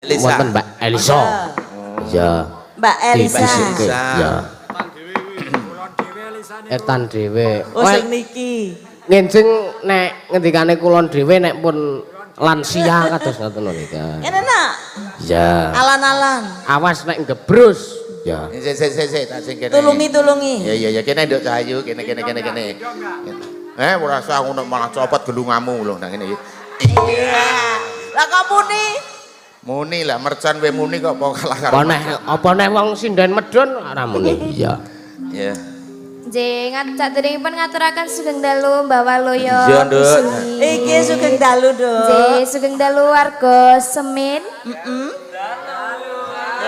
Elisa. Wonten Mbak Elisa. Iya. Mbak Elisa. Dibisikke. Iya. Etan dhewe. Oh sing niki. Ngenjing nek ngendikane kulon dhewe nek pun lansia kados ngoten lho nika. Ngene nak. Iya. Alan-alan. Awas nek ngebrus. Ya. Sik sik sik sik tak sing kene. Tulungi-tulungi. Ya ya ya kene nduk Cahayu, kene kene kene kene. Eh ora usah ngono malah copot gelungamu lho nang ngene iki. Iya. Lah kok muni? Muni lah mercon we muni kok apa kalah karo. Apa neh wong sinden medun ora muni. Iya. Ya. Nggih, sadèrèngipun ngaturaken sugeng dalu Mbak Waluyo. Iya, Nduk. Iki sugeng dalu, Nduk. Nggih, sugeng dalu warga Semin.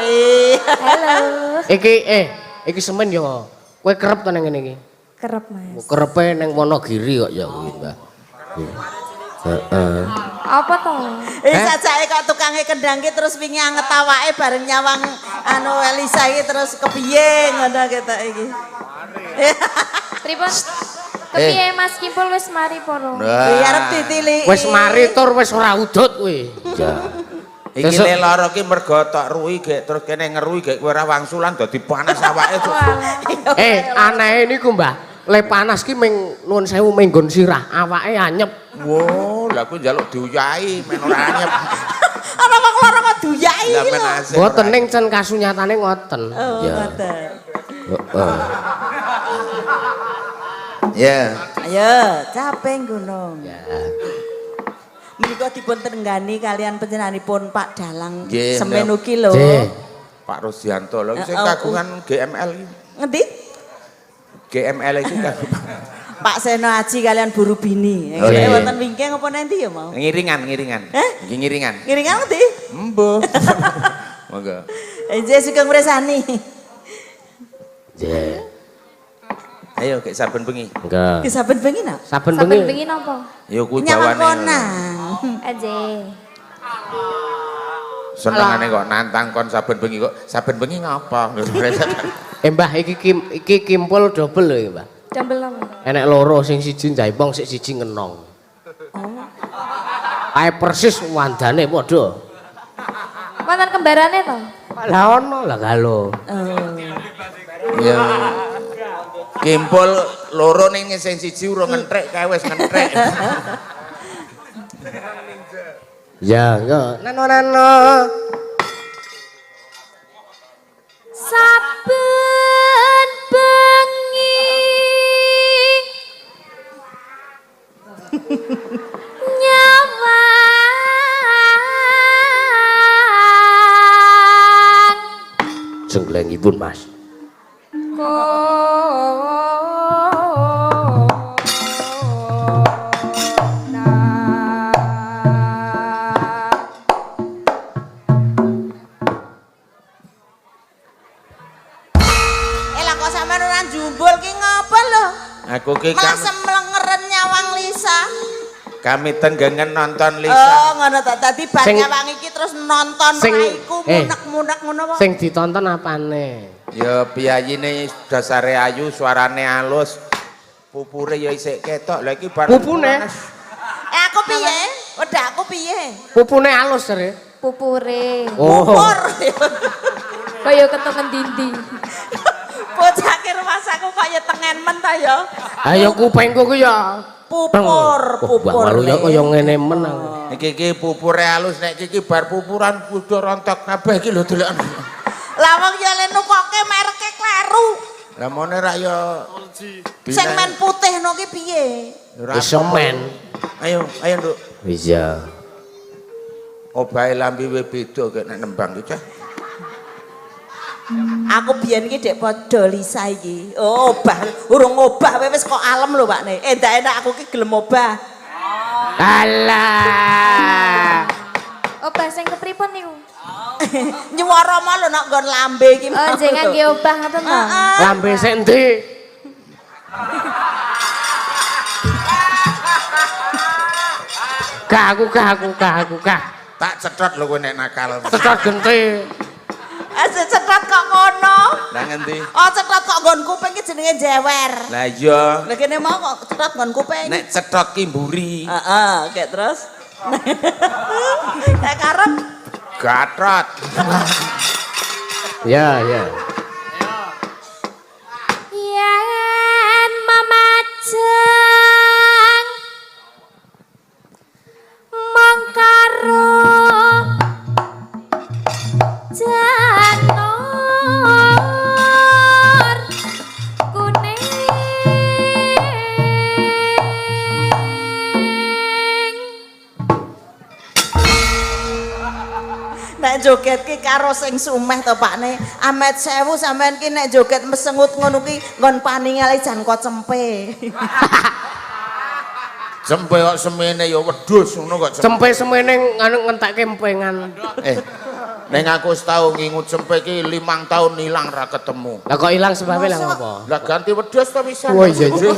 Iya. Halo. Iki iki Semin yo. Kowe kerep to nang ngene iki? Kerep, Mas. Kerepe ning Wonogiri kok ya kuwi, Mbah. Heeh. Apa to? Eh sajake kok tukange kendang ki terus wingi anget awake bareng nyawang anu Elisa iki terus kepiye ngono ketok iki. Pripun? Kepiye Mas Kimpul wis mari poro? Iya arep ditiliki. Wis mari tur wis ora udut kuwi. Iya. Iki le lara ki mergo tok ruwi gek terus kene ngeruwi gek kowe ora wangsulan dadi panas awake. Anehe niku, Mbah. Le panas ki ming nuwun sewu ming nggon sirah, awake anyep. Wo, lah kuwi njaluk diuyahi men ora anyep. Ana wong lara kok duyaki Lah iki men lho. asik. Mboten ning cen kasunyatane ngoten. Oh, Iya. ngoten. Heeh. Ya. Ayo, caping gunung. Ya. Menika dipun tenggani kalian panjenenganipun Pak Dalang Nggih, semen ugi lho. Nggih. Pak Rosdianto lho sing Heeh, kagungan GML iki. Ngendi? GML iki kagungan. Pak Seno Aji kalian Bu Rubini. Oh, Eh iya. wonten wingking apa nanti ya mau? Ngiringan, ngiringan. Eh? Nggih ngiringan. Ngiringan ngendi? Embuh. Monggo. Nggih sugeng mresani. Nggih. Ayo gek saben bengi. Enggak. Ki saben bengi nak? Saben Saben bengi. bengi napa? Ya kuwi Nyawang bawane. konang. Nggih. Senengane kok nantang kon saben bengi kok. Saben bengi ngapa? Mbah iki iki kimpul dobel lho iki, Mbah. Dobel napa? Enek loro sing siji njaipong, sing siji ngenong. Oh. Kae persis wandane padha. Wonten kembarane to? Lah ono lah galo. Oh. Ya. Kimpul loro ning sing siji urung ngentrek kae wis ngentrek. Ya, enggak. Nano nano. Saben bengi nyawang Jengglengipun, Mas. Eh lah kok sampean ora njumbul ki ngopo lho? Aku ki Malah semlengeren nyawang Lisa. Kami tenggengen nonton Lisa. Oh, ngono ta. Dadi bar Sing- nyawang iki terus nonton raiku munek-munek ngono apa? Sing ditonton apane? Ya piyayine dasare ayu, suarane alus. Pupure ya isih ketok. Lah iki bar Pupune? Eh aku piye? Wedakku piye? Pupune alus jare. Pupure. Oh. Pupur. Kaya ketongen dindi. Bocah ki rumasaku kaya tengen men ta ya. Ayo kupingku ku ya. Pupur, pupur. Wah, malu ya kaya ngene men aku. Iki iki pupure alus nek iki bar pupuran kudu rontok kabeh iki lho deloken. Lah wong ya le nukoke mereke kleru. Lah mone rak ya Sing men putih no ki piye? Wis men. Ayo, ayo Nduk. Iya. Obahe lambe we beda kek nek nembang iki cah. Aku biyen iki dek padha Lisa iki. Oh, obah, urung obah wae wis kok alem lho Pak ne. Endak-enak aku ki gelem obah. Alah. Obah sing kepripun niku? Nyuwara mau lho nek nggon lambe iki. Oh, nggih ngangge obah ngoten to. Heeh. Lambe sik endi? Gak aku gak aku gak aku gak. Tak cetot lho kowe nek nakal. Cetot gente. Cetot kok kono. Lah ngendi? Oh, cetot kok nggon kuping iki jenenge jewer. Lah iya. Lah kene mau kok cetot nggon kuping. Nek cetot ki mburi. Heeh, oke terus. Nek karep Gatot. Ya, ya. Yen memajang mung karo janur kuning. Nek joget ki karo sing sumeh to Pakne. Amet sewu sampean ki nek joget mesengut ngono ki nggon paningale jan kok cempe. Cempe kok semene ya wedhus ngono kok cempe. Cempe semene nganu ngentekke empengan. Eh, ning aku wis tau ngingut cempe iki 5 tahun ilang ra ketemu. Lah kok ilang sebabe lah ngopo? Lah ganti wedhus to pisan. Oh iya iya.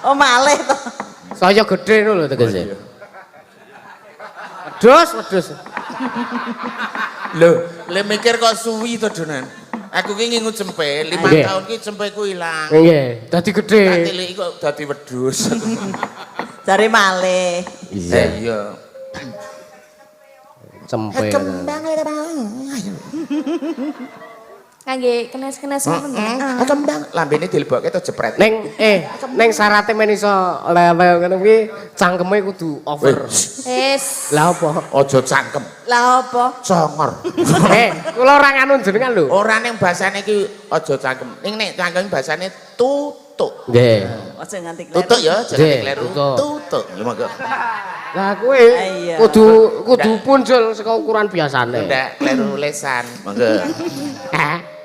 Oh malih to. Saya gede ngono lho tegese. Wedhus, wedhus. Lho, le mikir kok suwi to, Donan. Aku ki ngingut cempe, 5 tahun ki cempeku ilang. Nggih, dadi gede. Tak tiliki kok dadi wedhus. Jare malih. Eh, iya. Cempe. Ngangge kenes-kenes ngono nggih. Eh, kembang lambene dilebokke to jepret. Ning ning syarate men iso level ngono kuwi cangkeme kudu over. Wis. Lah apa? Aja cangkem, Lah apa? congor. Kula ora nganu jenengan lho. Ora ning basane iki aja cangkem. Ning nek cangkem basane tutuk. Nggih. Aja nganti kleru. Tutuk ya, aja Nggih, nganti kleru. tutuk. Tutuk. Ya monggo. Lah kowe Iya. kudu kudu punjul saka ukuran biasane. Ndak kleru lesan. Monggo. Hah?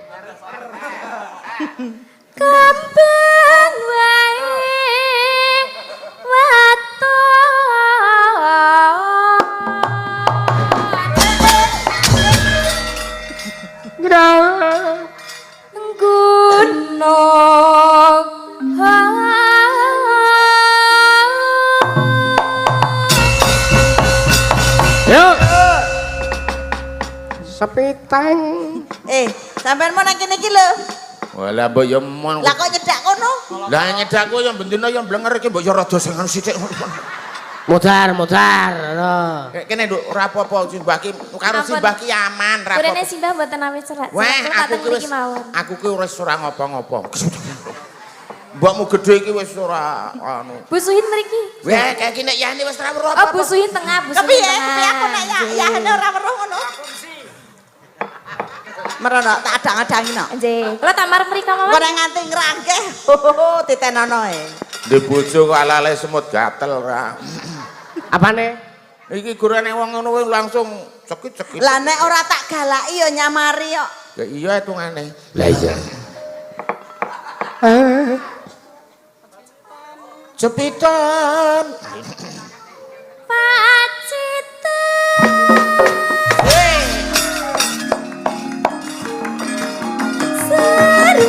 Kembang wae waton. Gunung. Yuk. Sepiteng. Sampean mau nang kene iki lho. Walah mbok ya mon. Lah kok nyedak kono? Lah nyedakku ya bendina ya blenger iki mbok ya rada sing anu sithik. Modar, modar. Ngono. Kene nduk ora apa-apa simbah ki karo Ampun. simbah ki aman ora Kurene apa-apa. simbah mboten awit cerak. Wah, Kula aku tak ki wis mriki mawon. aku ki wis ora ngopo-ngopo. Mbokmu gedhe iki wis ora anu. Bu Suhin mriki. Wah, kayak gini nek yahne wis ora weruh Oh, apa-apa. Bu Suhin tengah, Bu Suhin Kepiye? tengah. Kepiye aku nek ya yahane ora weruh ngono? Merono tak adang-adangi no. Nggih. Kula tak marep mriko mawon. Ora nganti ngrangkeh. Titenono e. Ndek bojo kok alale semut gatel ora. Apane? Iki gurane wong ngono kuwi langsung cekit-cekit. Lah nek ora tak galaki ya nyamari kok. Ya iya hitungane. Lah iya. Jepitan. Pacitan. Serwi.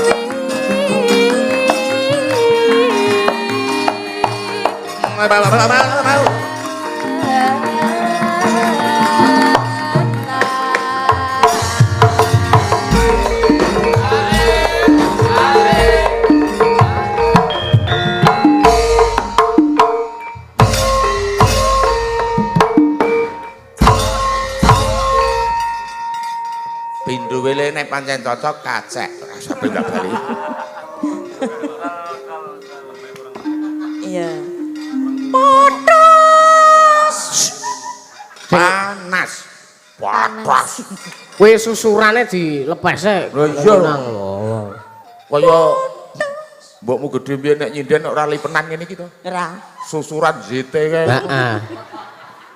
Pindu wele nek pancen cocok kacek. Rasa beda bali. Iya. Panas. Panas. Kowe susurane dilepese. Lah iya. Nang lho. Kaya mbokmu gedhe mbiyen nek nyinden ora lipenan ngene iki to. Ora. Susuran ZT kae. Heeh.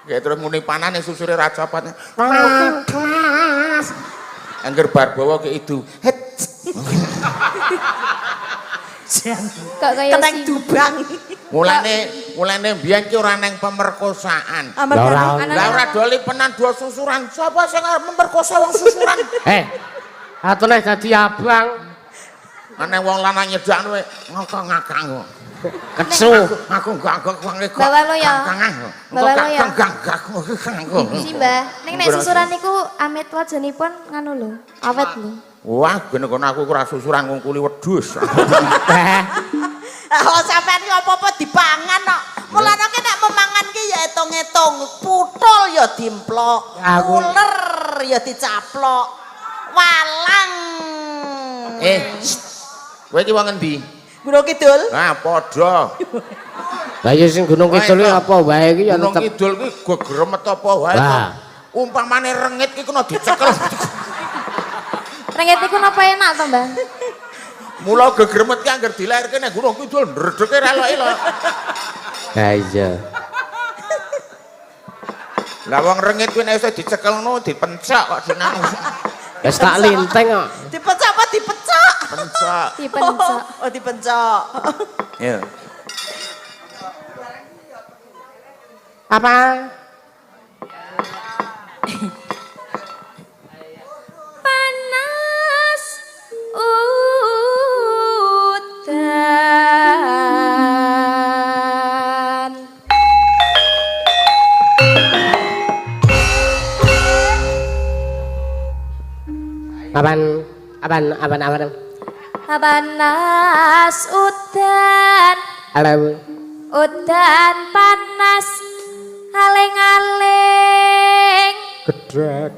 Kayak terus muni panane susure ra copot. Angger bar bawa ke idu. Het. Kok kaya Keneng si dubang. Mulane mbiyen ki ora neng pemerkosaan. Lah ora. Lah ora do lipenan dua susuran. Sapa sing arep memperkosa wong susuran? Atune dadi abang. Ana wong lanang nyedak kowe ngakang-ngakang. Kesu. Aku gak gak Bawa lo ya. Bawa lo ya. Gak. Simbah, ning nek susuran niku amit wajanipun nganu lho, awet lho. Wah, gene kono aku ora susuran ngungkuli wedhus. Oh sampean ki apa-apa dipangan kok. Mulane ki nek memangan ki ya hitung ngitung-ngitung, putul ya dimplok, uler ya dicaplok. Walang. Kowe iki wong endi? Gunung Kidul. Nah, padha. Lah ya sing Gunung Kidul iki apa wae iki ya Gunung tetep. Kidul kuwi gegremet apa wae to. Lah. Umpamane rengit ki kena dicekel. Rengit iku napa enak to, Mbah? Mula gegremet ki angger dilairke ning Gunung Kidul ndredege ra elok-elok. Lah iya. Lah wong rengit kuwi nek iso dicekelno dipencak kok jeneng. Wis tak linteng kok. Dipecak apa dipecak? Pencak. Dipencak. Oh, dipencak. Iya. Apa? Panas udan. Apan apan apan apan. Panas udan. Alam. Udan panas aling-aling. Gedrek.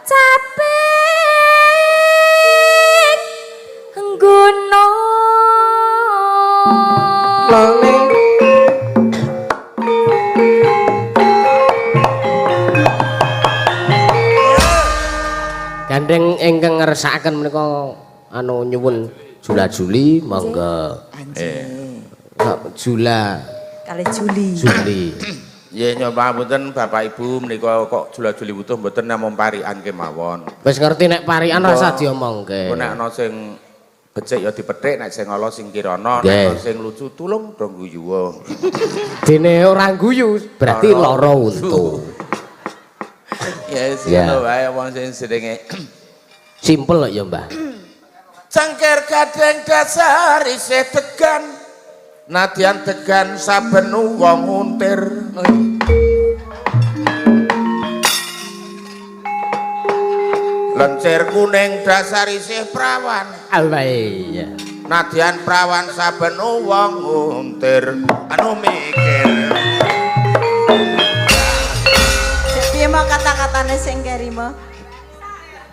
Capek gunung. Lone. Gandeng ingkang ngersakaken menika anu nyuwun Jula Juli monggo. Jula Kali Juli. Juli. Nggih nyoba punten Bapak Ibu menika kok jula-juli wutuh mboten namung parikan kemawon. Wis ngerti nek parikan rasa diomongke. Engko nek ana sing becik ya dipethik, nek sing ala sing kirana, nek ana sing lucu tulung do guyu. Dene ora guyu berarti lara untu. Ya sing Ya. ngono wae wong sing jenenge Simpel kok ya, Mbah. Cangkir gadeng dasar isih degan. Nadyan degan saben wong untir. Lencir kuning dasar isih prawan. Allah iya. Nadyan prawan saben wong untir. Anu mikir. Piye mau kata-katane sing keri mau?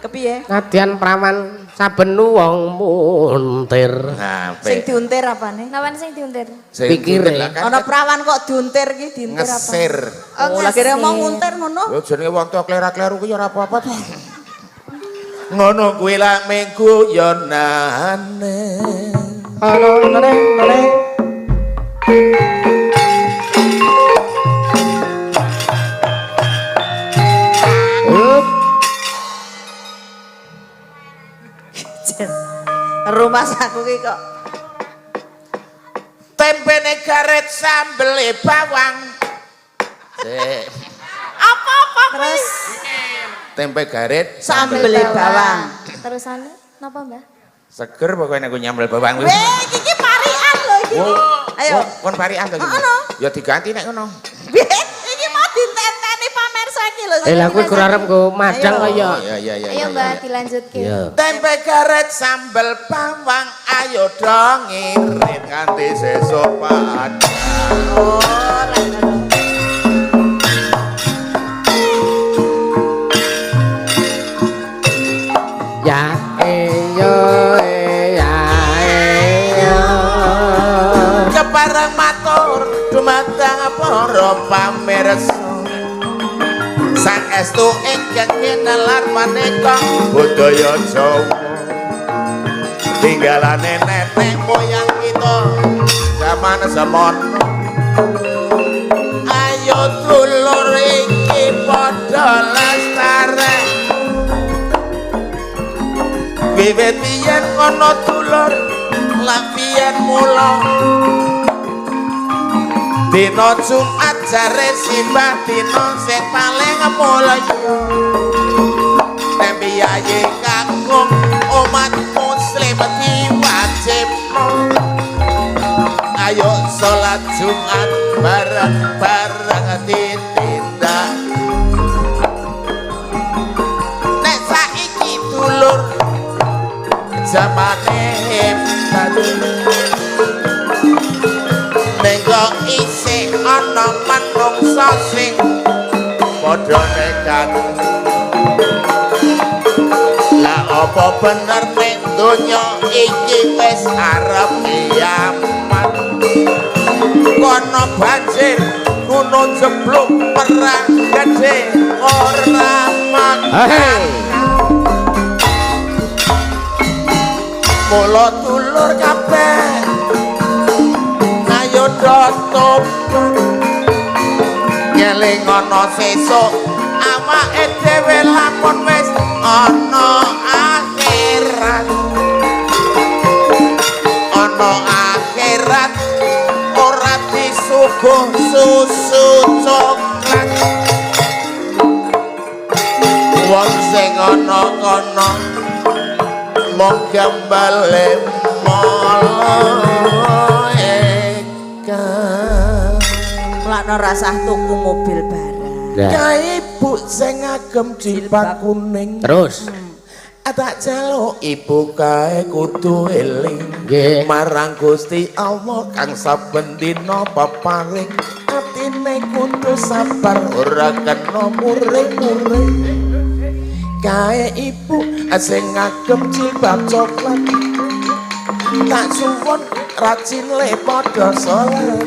Kepiye? Nadyan prawan saben wong muntir. Nah, Sing diuntir apane? Nawan sing diuntir. Sing Pikire. diuntir lah kan Ana prawan kok diuntir ki diuntir apa? ngesir. Oh, lah kira mau nguntir ngono. Yo jenenge wong tua klera-kleru kuwi ya ora apa-apa to. Ngono kuwi lak minggu yonane. Halo, nene, nene. Up. Rumah saku ki kok Tempene garet sambele bawang. Sik. apa-apa Terus Tempe garet sambele bawang. Terusane napa, Mbah? Seger pokoknya aku nyambel bawang. Weh, iki ki parian lho iki. Ayo. Kon parian to iki. Ngono. Ya diganti nek ngono. Weh, iki mau ditenteni pamirsa iki lho. Eh lah kuwi kurang arep nggo madang kaya. Iya iya iya. Ayo, Mbah, dilanjutke. Iya. Tempe garet sambel bawang ayo dong ngirit nganti sesuk padang. Oh, lah ngono. Ya eyo ya eyo. Kepareng matur dumateng para pamirsa. Saestu ingkang kinelar maneka budaya Jawa. Tinggalane nenek moyang kita zaman semono. Ayo dulur iki padha lestare. Wiwit biyen ana dulur lak biyen mula. Dina Jumat jare simbah dina sing paling mulya. Nek piyayi kakung umat muslim diwajibno. Ayo salat Jumat bareng-bareng ditindak. Nek saiki dulur zamane hebat. Ning kok isih ana donya sing padha nekat. Lah apa bener nek donya iki wis arep kiamat? Kono banjir, gunung jeblok, perang gede ora makan. Mula dulur kabeh ayo do tobat, ngeling ana sesuk awake dhewe lamun wis ana akhirat. Ana akhirat ora disuguh susu coklat. Wong sing ana kono mung gambale malaikat. Mulakno rasah tuku mobil barang. Lah, Kae ibu sing ngagem jilbab kuning. Terus. Tak jaluk ibu kae kudu eling Nggih. marang Gusti Allah kang saben dina peparing. Atine kudu sabar ora kena muring-muring. Kae ibu sing ngagem jilbab coklat, tak suwun rajin le padha salat.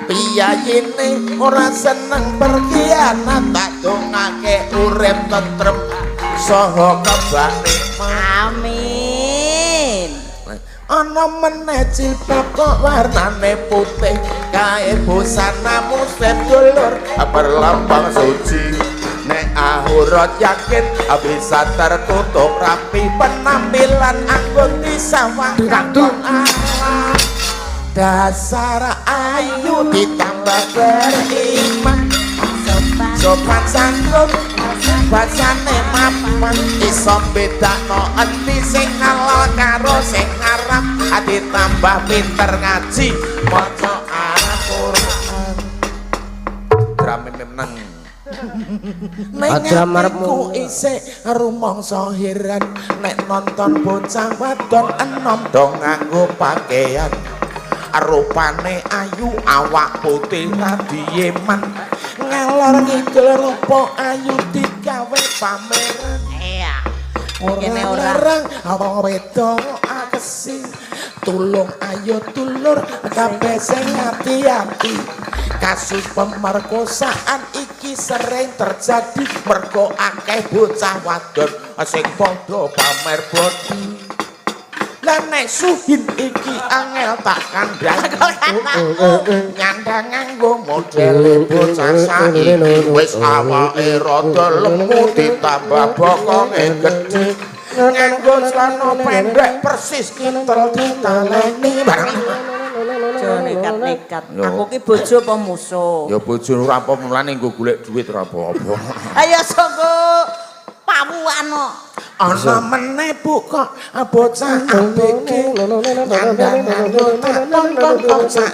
Piyayine ora seneng perkhianat, tak dongake urip tentrem saha kebak nikmat. Amin. Ana meneh jilbab kok warnane putih, kae busana muslim dulur perlambang suci. Nek aurat yakin bisa tertutup rapi, penampilan anggun disawang kanggo Allah. Dasar ayu ditambah beriman, sopan santun basane mapan, iso bedakno endi sing halal karo sing haram, ditambah pinter ngaji maca Al-Qur'an. Drame meneng. Ning Aja marepmu. atiku isih rumangsa heran nek nonton bocah wadon enom do nganggo pakaian. Rupane ayu awak putih radieman, ngalor ngidul rupa ayu digawe pameran. Iya. Ora Kene ora. larang wong wedok akesi, tulung ayo dulur kabeh sing ati-ati. Kasus pemerkosaan iki sering terjadi mergo akeh bocah wadon sing padha pamer body. Lah nek suhin iki angel tak kandhani, nyandang nganggo modele bocah saiki wis awake rada lemu ditambah bokonge gedhe, nganggo celana pendek persis kintel ditaleni bareng. Aja nekat-nekat. Yo. Aku ki bojo apa musuh? Ya bojo ora apa mulane nggo golek duit ora apa-apa. Ayo sanggo pawuan kok. Ana meneh Bu kok bocah ABG nyandang nganggo tak tonton kok sak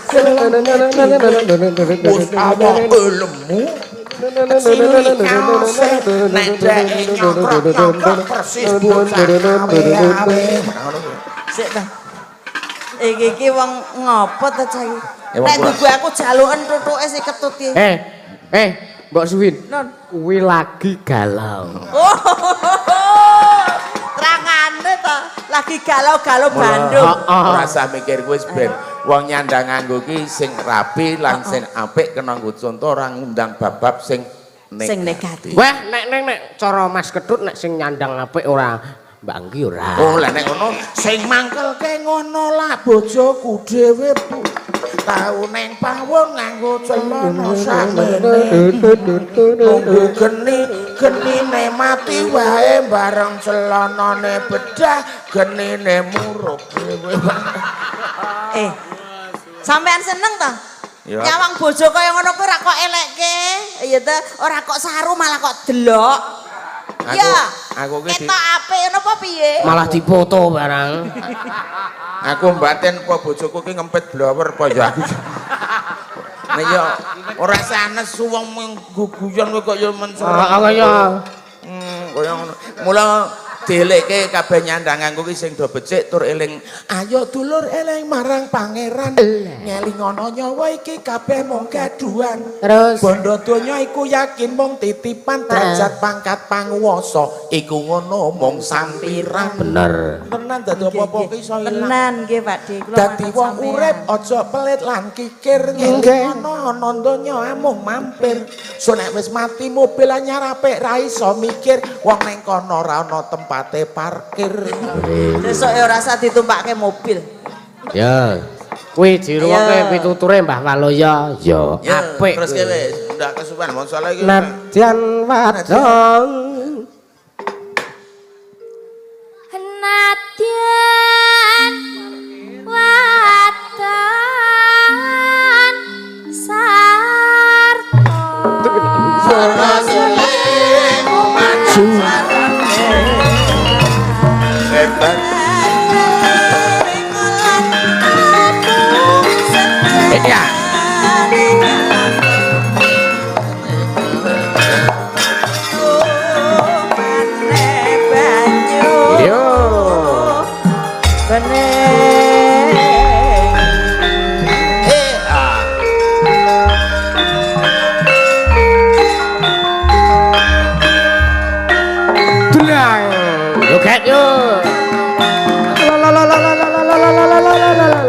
wis awake lemu cilik kaose nek dheke nyokrok-nyokrok persis bocah awe-awe. Sik ta. Iki iki wong ngopo ta cah iki? Ya, wong Nek kurang. dudu aku jaluken tutuke si ketut iki. Eh, eh, Mbok Suwin. Non. Kuwi lagi galau. Oh. Terangane ta, lagi galau-galau Bandung. Heeh. Ora usah mikir kuwi wis ben. Wong nyandang nganggo ki sing rapi lan sing apik kena nggo contoh ora ngundang bab-bab sing Sing negatif. Wah, nek nek nek cara Mas Ketut nek sing nyandang apik ora Mbak Anggi ora. Oh, lah nek ngono sing mangkelke ngono lah bojoku dhewe, Bu. Tau neng pawon nganggo celana sakmene. Nunggu geni, genine mati wae bareng celanane bedah, genine murup dhewe. Eh. Sampean seneng ta? Ya. Nyawang bojo kaya ngono kuwi ora kok elekke, ya ta, ora kok saru malah kok delok. Aku- Ya. aku ki di- ketok apik ngono apa piye? Malah dipoto barang. Aku mbaten apa bojoku ki ngempet blower apa ya aku. Nek ya ora sanes wong mung guguyon kowe kok ya mencerot. Heeh kaya Kaya ngono. Mula Dielekke kabeh nyandang aku ki sing do becik tur eling. Ayo dulur eling marang pangeran. Ngelingono nyawa iki kabeh mung gaduhan. Terus Bondo donya iku yakin mung titipan derajat pangkat panguwasa iku ngono mung sampiran. Bener. Tenan dadi apa-apa ki iso ilang. Tenan nggih Pak De. Kula Dadi manut wong sampean. urip aja pelit lan kikir ngelingono ana donya amung mampir. So nek wis mati mobil anyar apik ra iso mikir wong ning kono ora ana tempate parkir. Sesuk ya ora usah ditumpakke mobil. Ya. Kuwi dirungokke Iya. pituture Mbah Waluya. Ya, apik. Terus ki wis ndak kesuwen wong saleh iki. Nadyan wadon. Nadyan wadon sarta Hebat. Ya. Yo. Eh ah. Dulang. Joget yo. La la la la la la la la la la la la la.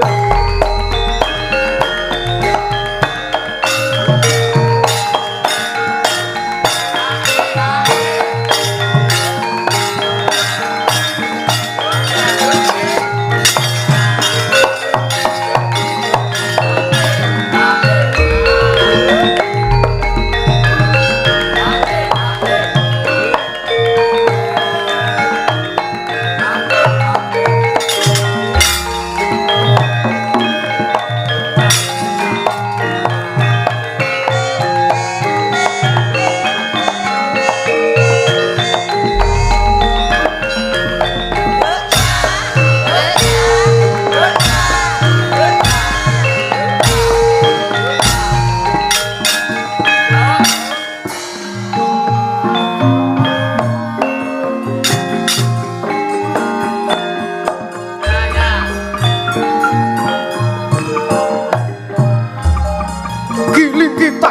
Giling kita.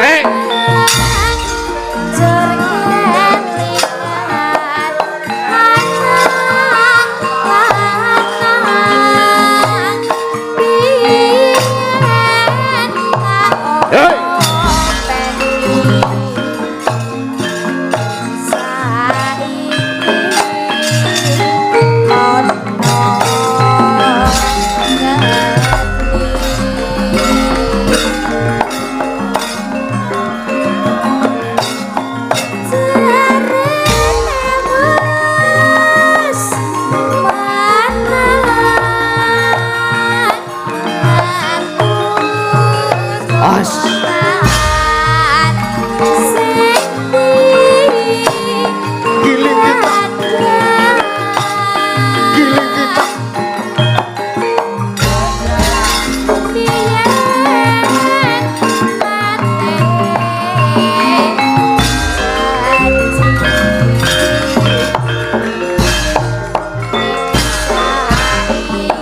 Eh. Hey. As. Giling kita. Giling kita.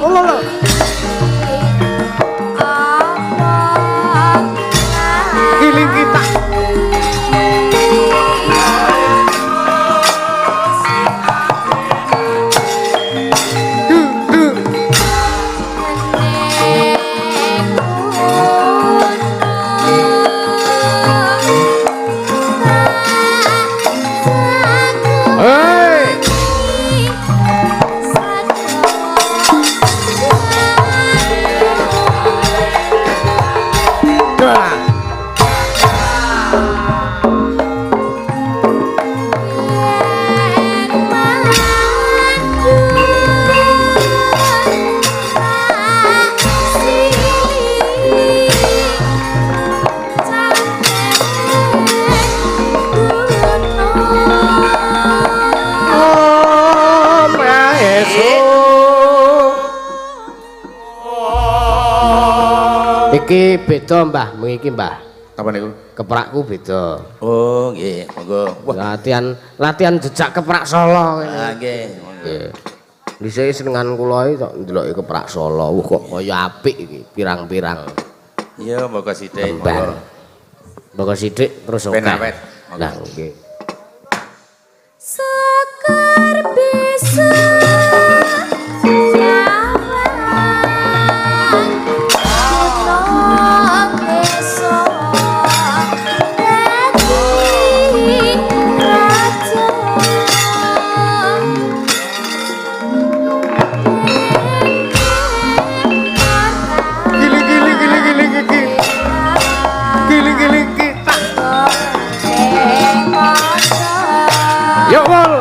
Lo lo. Giling kita. Du du. Hey. Dah. Oh, Maeso. Iki beda, Mbah, mengiki, Mbah. Apa niku? Keprakku beda. Oh, nggih, monggo. Wah, Latihan latihan jejak keprak Solo ngene. ah, nggih, monggo. Nggih. Dhisik senengan kula iki tok ndeloki keprak Solo. Wah, kok kaya apik iki, pirang-pirang. Iya, monggo sithik, Kembar. monggo. Monggo sithik terus oke. Ben awet. Monggo. Lah nggih. Sekar bisa nyawang kutha desa dadi raja. Gili gili gili gili gili. Gili gili kita. Yo wol.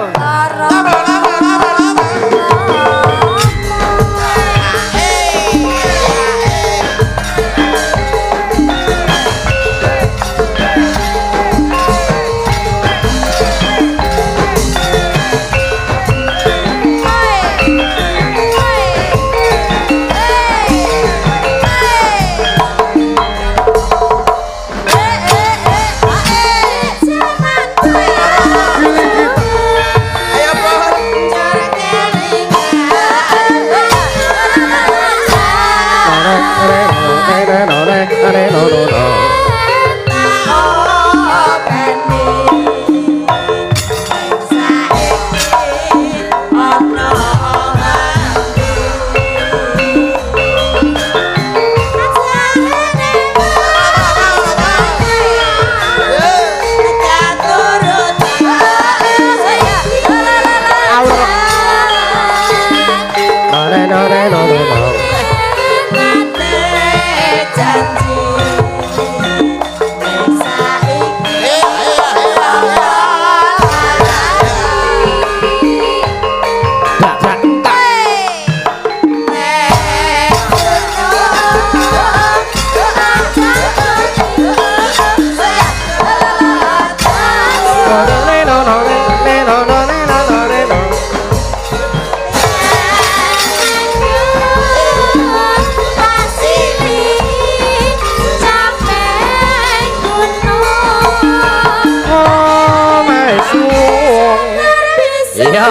Ayo, Pon. Bak bak tak. Oh, mesung. Iya.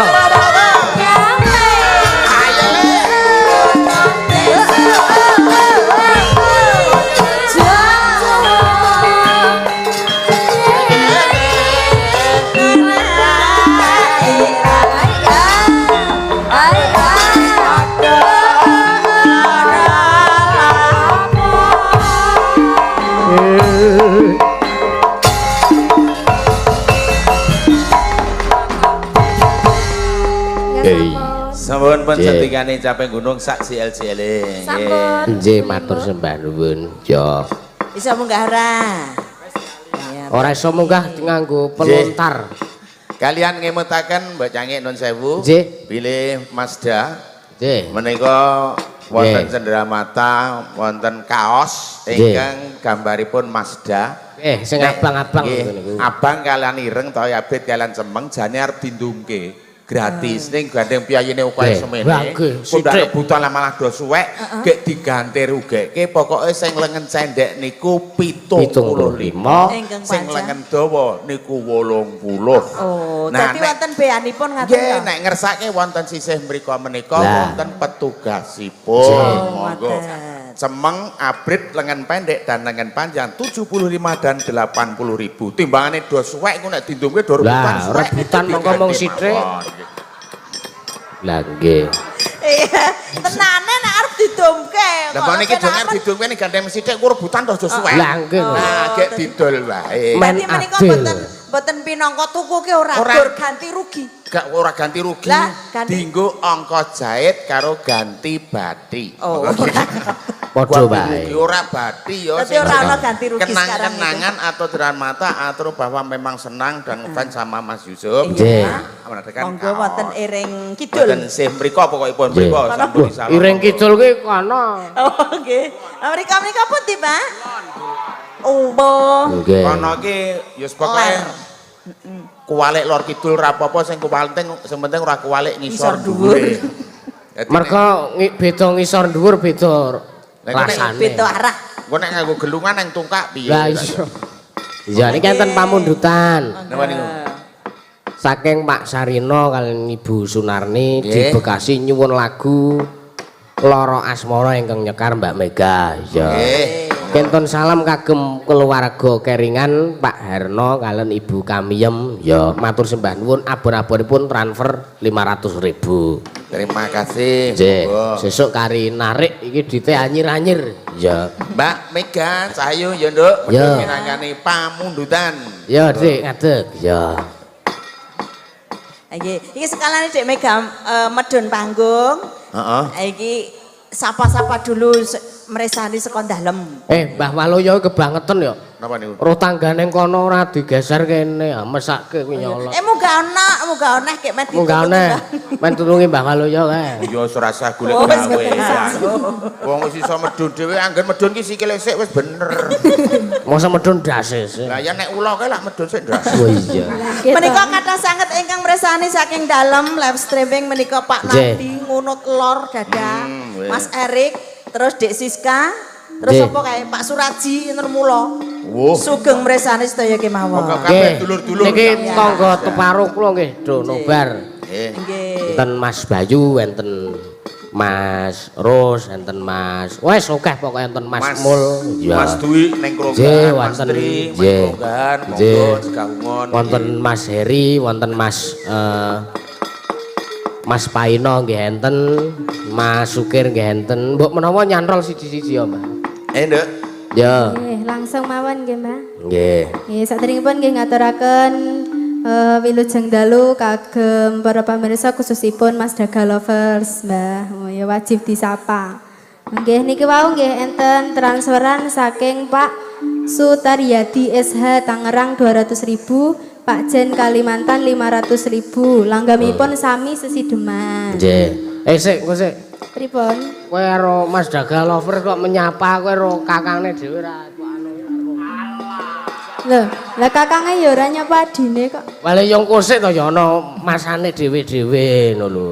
Hey. Sampun pun Nggih. sentikane caping gunung sak CLCL. Sampun. Nggih matur sembah nuwun. Yo. Bisa munggah ora? Iya. Ora iso munggah nganggo pelontar. Kalian ngemutaken Mbak Cangik nun sewu. Nggih. Bilih Mazda Nggih. menika wonten Nggih. cenderamata, wonten kaos Nggih. ingkang gambaripun Mazda. Sing Nek- abang-abang nggih, ngono niku. Abang kalian ireng to abet kalian cemeng jane arep dindumke gratis ning gandeng piyayine ukae Nggih. semene. Wah, nggih, Pundak sithik. rebutan lah malah do suwek, gek diganti rugeke pokoke sing lengen cendhek niku 75, Ingkang sing panjang. lengen dawa niku 80. Oh, Nah, dadi nek- wonten beanipun ngaten Nggih, to? nek ngersake wonten sisih mriku menika Lah. wonten petugasipun. Oh, Monggo. ngoten. Cemeng, abrit, lengan pendek dan lengan panjang 75 dan 80 ribu. Timbangane do suwek ku nek dindumke do rebutan Lah, suwek. rebutan mongko mung sithik. Mawon. Lah nggih. Iya, tenane nek arep didumke. Lah kok niki dong arep didumke ning gandeng sithik ku rebutan do suwek. Lah nggih. Nah, gek didol wae. Men Dadi menika adil. mboten mboten pinangka tuku ki ora Ora. gur ganti rugi. Gak ora ganti rugi. Lah, ganti. Dinggo angka jahit karo ganti bathi. Oh. Padha wae. Rugi ora bathi ya. Berarti sing ora ono ganti rugi sekarang itu. Kenang-kenangan atau deran mata atau bahwa memang senang dan ngefans sama Mas Yusuf. Nggih. Mengadakan Monggo kaos. wonten Iring Kidul. Wonten sih mriko pokokipun mriko Nggih. sampun disalam. Iring kidul kuwi kono. Oh, nggih. Mriko mriko pundi, Pak? Oh. Nggih. Kono iki ya pokoke Ler. kuwalik lor kidul ra apa-apa sing kuwalenting sing penting ora kuwalik Ngisor ngisor dhuwure. Dadi Mergo beda ngisor dhuwur beda Nek- rasane. Beda arah. Engko nek nganggo gelungan nang tungkak piye? Lah iya. Iya niki enten pamundutan. Napa niku? Saking Pak Sarino kaliyan Ibu Sunarni di Nggih. Bekasi nyuwun lagu Loro Asmara ingkang nyekar Mbak Mega. Iya. Nggih. Kenten salam kagem keluarga Keringan Pak Harno kaliyan Ibu Kamiem. Ya, matur sembah nuwun abon-abonipun transfer 500.000. Terima kasih. Nggih, Monggo. sesuk kari narik iki duite anyir-anyir. Ya. Mbak Mega Cahyo ya, Nduk. Ya. Minangkani pamundutan. Ya, Dik, ngadeg. Ya. Nggih, iki sekalian Dek Mega medun panggung. Heeh. Iki sapa-sapa dulu mresani saka dalem. Mbah Waluyo kebangetan ya. Napa niku? Roh tanggane kono ora digeser kene, ah, mesake kuwi nyolot. Munggah ana, munggah ana kek men Munggah ditulungi, aneh. Mbah. Men tulungi Mbah Waluyo kae. Ya wis ora usah golek Oh, wis gawe. Wong wis iso medun dhewe, anggen medun ki sikile sik wis bener. Masa medun ndase sih. Lah ya nek ula kae lak medun sik ndas. Oh iya. Menika kathah sanget ingkang mresani saking dalem live streaming menika Pak Nggih. Nadi ngunut lor dada, Weh. Mas Erik, terus Dek Siska, terus Nggih. apa kae Pak Suraji Nurmula. Wuh. Sugeng mresani sedaya kemawon. Monggo kabeh dulur-dulur. Niki tangga teparo kula nggih do nobar. Nggih. Nggih. Enten Mas Bayu, enten Mas Ros, enten Mas. Wes akeh pokoke enten Mas Mul. Iya. Mas Dwi ning Nggih, Krogan, Mas wonten. Tri, Mas Nggih. Krogan, Nggih. monggo segahungon. Wonten Mas Heri, wonten Mas Mas Paino nggih enten, Mas Sukir nggih enten. Mbok menawa nyantrol siji-siji ya, Mbak. Nduk. Ya. Nggih, langsung mawon nggih, Mbah. Nggih. Nggih, saderengipun nggih ngaturaken wilujeng dalu kagem para pamirsa khususipun Mas Daga Lovers, Mbah. Oh, ya wajib disapa. Nggih niki wau nggih enten transferan saking Pak Sutaryadi SH Tangerang 200.000, Pak Jen Kalimantan 500.000. Langgamipun sami sesideman. Nggih. Sik, engko sik. Pripun? Kowe karo Mas Daga Lovers kok menyapa kowe karo kakangne dhewe ora anu. Lho, lah kakange ya ora nyapa adine kok. Wale yo engko sik to ya ana masane dhewe-dhewe ngono lho.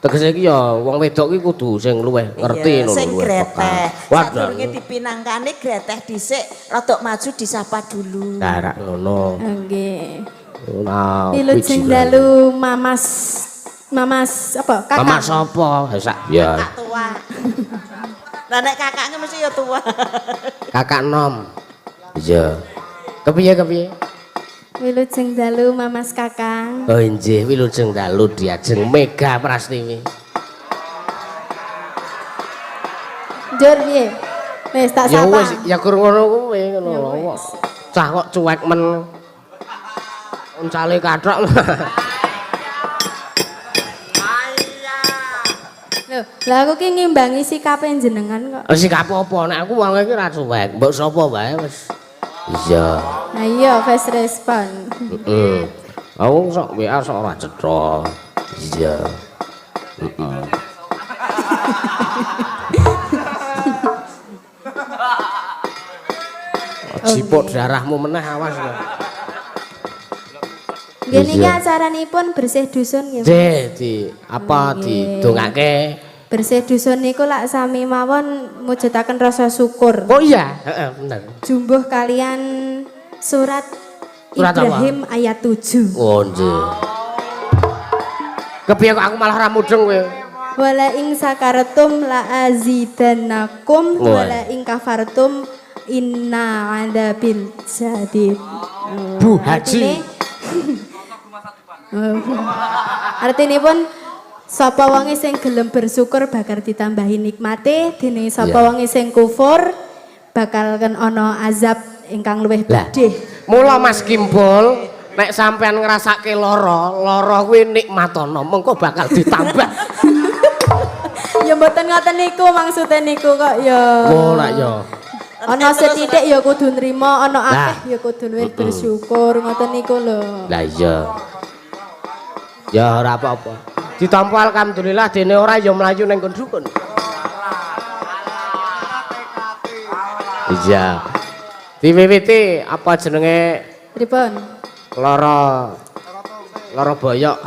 Tegese iki ya wong wedok iki kudu sing luwih ngerti Iya, ngono sing luwih greteh. peka. Waduh. Sadurunge dipinangkani greteh dhisik, rodok maju disapa dulu. Darak ngono. Nggih. Nah, Wilujeng dalu Mamas Mamas apa? Kakak. Mama sapa? Sak ya. Kakak tua. Lah nek kakaknya mesti ya tua. Kakak nom. Iya. Kepiye kepiye? Wilujeng dalu Mamas Kakang. Oh injih wilujeng dalu diajeng Mega Prastiwi. Njur piye? Wis tak Ya sapa. wis ya kur ngono kuwi ngono Ya lho. wis. Cah kok cuek men. Uncale kathok. Lho, lah aku ki ngimbangi sikape jenengan kok. Oh sikap apa nek aku wong iki ora cuek. Mbok sapa wae wis. Iya. Nah iya fast respon. Heeh. Aku sok WA sok ora cetha. Iya. Heeh. Jipuk darahmu meneh awas lho. Nggih niki Iya. acaranipun bersih dusun nggih. Mas. Nggih, di apa didongake? Bersih dusun niku lak sami mawon mujudaken rasa syukur. Oh iya, heeh, bener. Jumbuh kalian surat, Surat apa? Ibrahim ayat 7. Oh nggih. Kepiye kok aku malah ora mudeng kowe? Wala ing sakartum la azidannakum Wah. wala ing kafartum inna adzabil sadid. Bu Haji. Artine pun sapa wonge sing gelem bersyukur bakal ditambahi nikmate, dene sapa Iya. wonge sing kufur bakal ken ana azab ingkang luwih Lah. pedih. Mula Mas Kimpul, nek sampean ngrasake lara, lara kuwi nikmatono, mengko bakal ditambah. Ya mboten ngoten niku maksude niku kok ya. Oh, lak ya. Ana sethithik ya kudu nrimo, ana Lah. akeh ya kudu luwih bersyukur ngoten niku lho. Lah iya. Ya ora apa-apa. Ditampa alhamdulillah dene ora ya mlayu ning nggon dukun. Iya. Diwiwiti apa jenenge Pripun? lara lara boyok.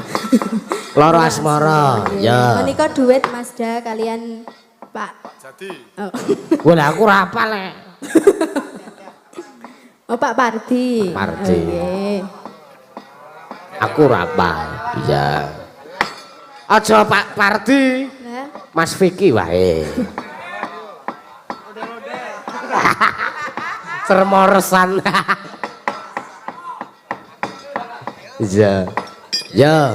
Lara asmara. Ya. Menika duet Mas Da kalian Pak Jadi. Oh. Wah, lah aku ora hafal lek. Oh, Pak Pardi. Pardi. Nggih. Aku ora apa. Iya. Aja Pak Pardi. Lah, Mas Vicky wae. Cermoresan. Iya. Ya.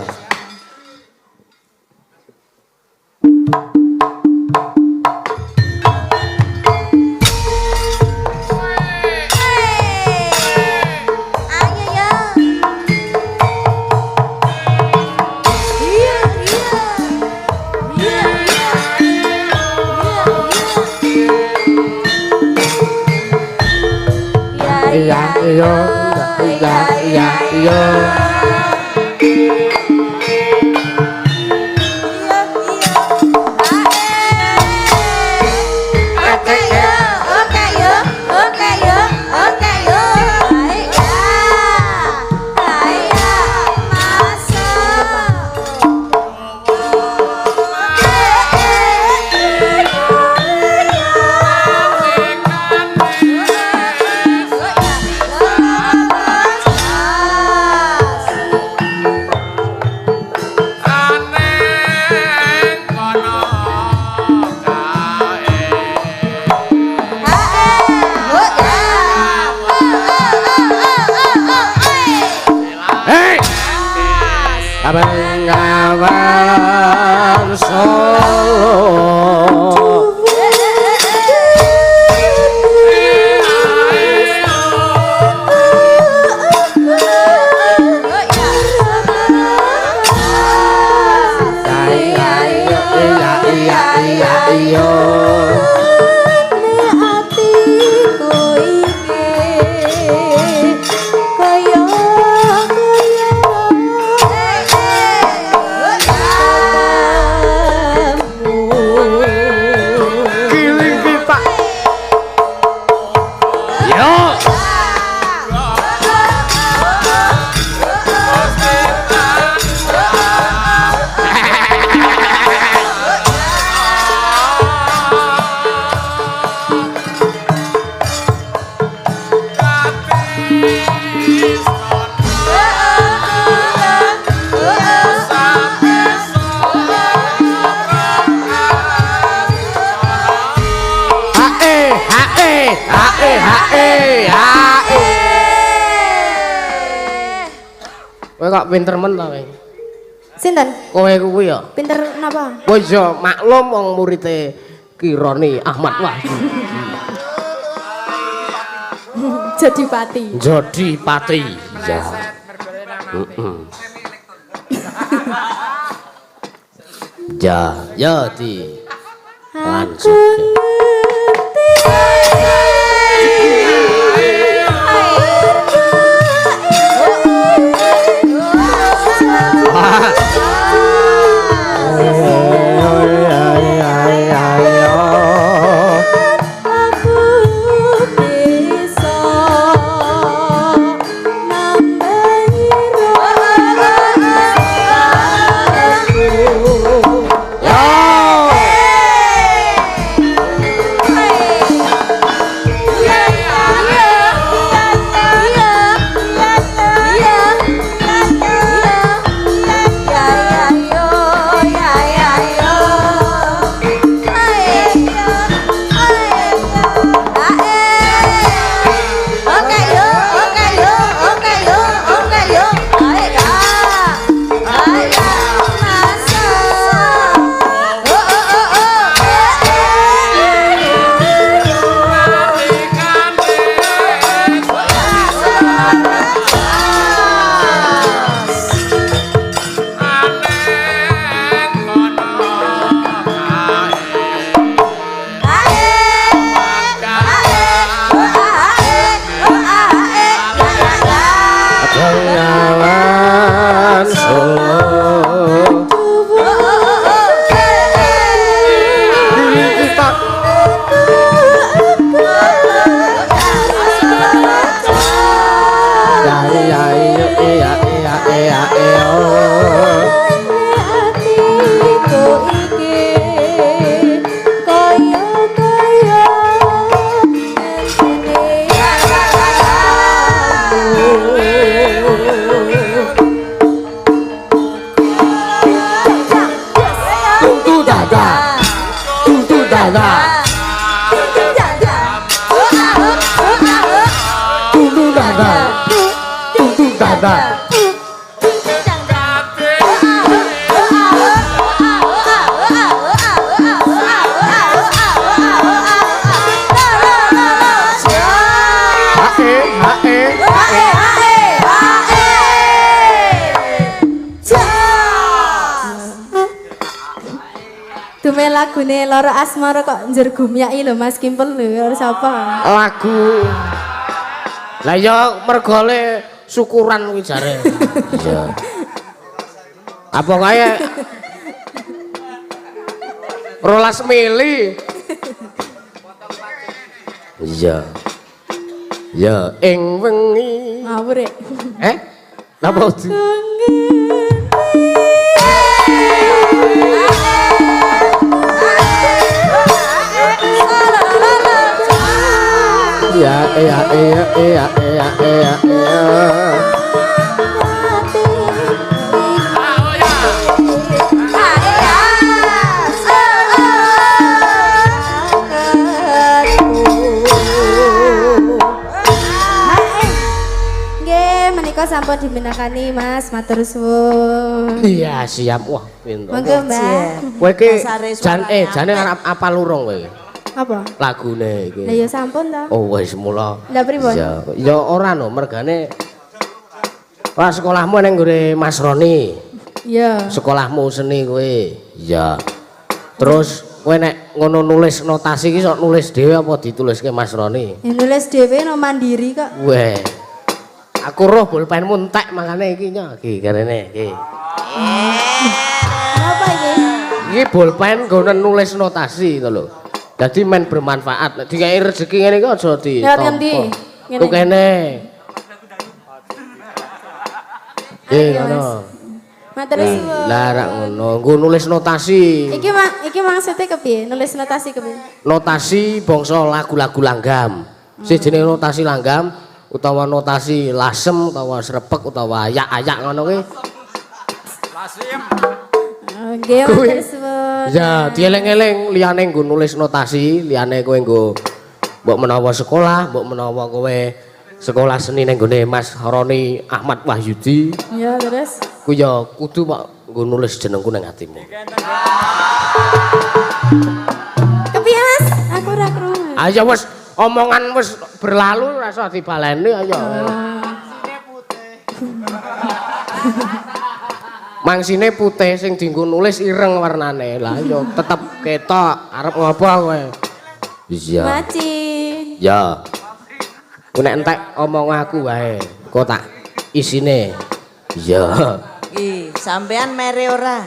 Ayo ya. Iya, iya. Iya, iya. Iya, Iya, iya, iya, iya, iya. Iya, iya. Oke yo, oke yo, oke yo, oke yo. Ayo, ayo, masuk. Aneng kono kae. Hei! Abang-abang Solo. Iya, iya, iya, iya, iya. Atiku iki kaya kaya Giling kita. Yo. Hae, hae, hae, hae, hae. Kowe kok pinter men ta kowe? Sinten? Kowe kuwi ya. Pinter napa? Kowe iso maklum wong murite Kironi Ahmad Wahyu. Jadi pati. Jadi pati. Ya. Heeh. Ya, ya di. Aku Lanjut. ngerti. Aku bisa nambahi rasaku. Yo. Ta. Hae, hae. Dume lagune Loro Asmara kok njer gumyaki lho Mas Kimpel lho ora sapa. Lagu. Lah ya mergole syukuran kuwi jare. Iya. Apa kae 12 mili. Iya. Ya ing wengi. Ngawur rek. Eh? Napa? Ya ya ya ya ya ya ya. Nggih, menika sampun diminangkani Mas, matur suwun. Iya, siap. Wah, pinter. Monggo, Mbak. Kowe iki jan jane arep apal urung kowe? Apa? Lagune iki. Lah ya sampun ta. Oh, wis mula. Lah pripun? Ya, ya ora no, mergane ora sekolahmu ning nggone Mas Roni. Iya. Sekolahmu seni kowe. Iya. Terus kowe nek ngono nulis notasi iki sok nulis dhewe apa dituliske Mas Roni? Ya nulis dhewe no mandiri kok. Weh. Aku roh pulpenmu entek makane iki nyo iki karene iki. Apa iki? Iki pulpen nggone nulis notasi to lho. Dadi men bermanfaat. Nek dikai rezeki ngene iki aja ditampa. Ngene. Kene. Ngono. Matur suwun. Lah rak ngono, nggo nulis notasi. Iki iki maksudnya kepiye? Nulis notasi kepiye? Notasi bangsa lagu-lagu langgam. Sing jenenge notasi langgam utawa notasi lasem utawa srepek utawa ayak-ayak ngono kuwi. Lasem. Nggih, matur suwun. Ya, dieling-eling liyane nggo nulis notasi, liyane kowe nggo mbok menawa sekolah, mbok menawa kowe sekolah seni ning nggone Mas Roni Ahmad Wahyudi. Ya, terus kuwi ya kudu kok nggo nulis jenengku ning atimu. Kepiye, Mas? Aku ora krungu. Ayo wis omongan wis berlalu ora usah dibaleni ayo. Mangsine putih sing dienggo nulis ireng warnane. Lah ya tetep ketok arep ngopo kowe. Iya. Maci. Ya. Ku nek entek omong aku wae, kok tak isine. Iya. Iki sampean mere ora?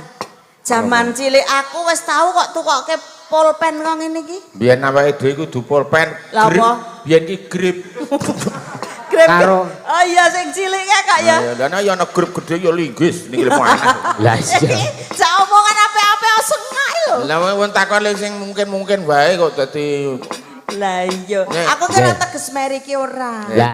Jaman cilik aku wis tau kok tukoke pulpen kok ngene iki. Biyen awake dhewe kudu pulpen. Lah apa? Biyen ki grip. Grip. Karo. Oh iya sing cilik ya Kak ya. Lah nek ya ana grip gedhe ya linggis niki lho aneh. Lah iya. Sak omongan apik-apik sengak lho. Lah wong takon sing mungkin-mungkin wae kok dadi. Lah iya. Aku kira teges meri ki ora. Lah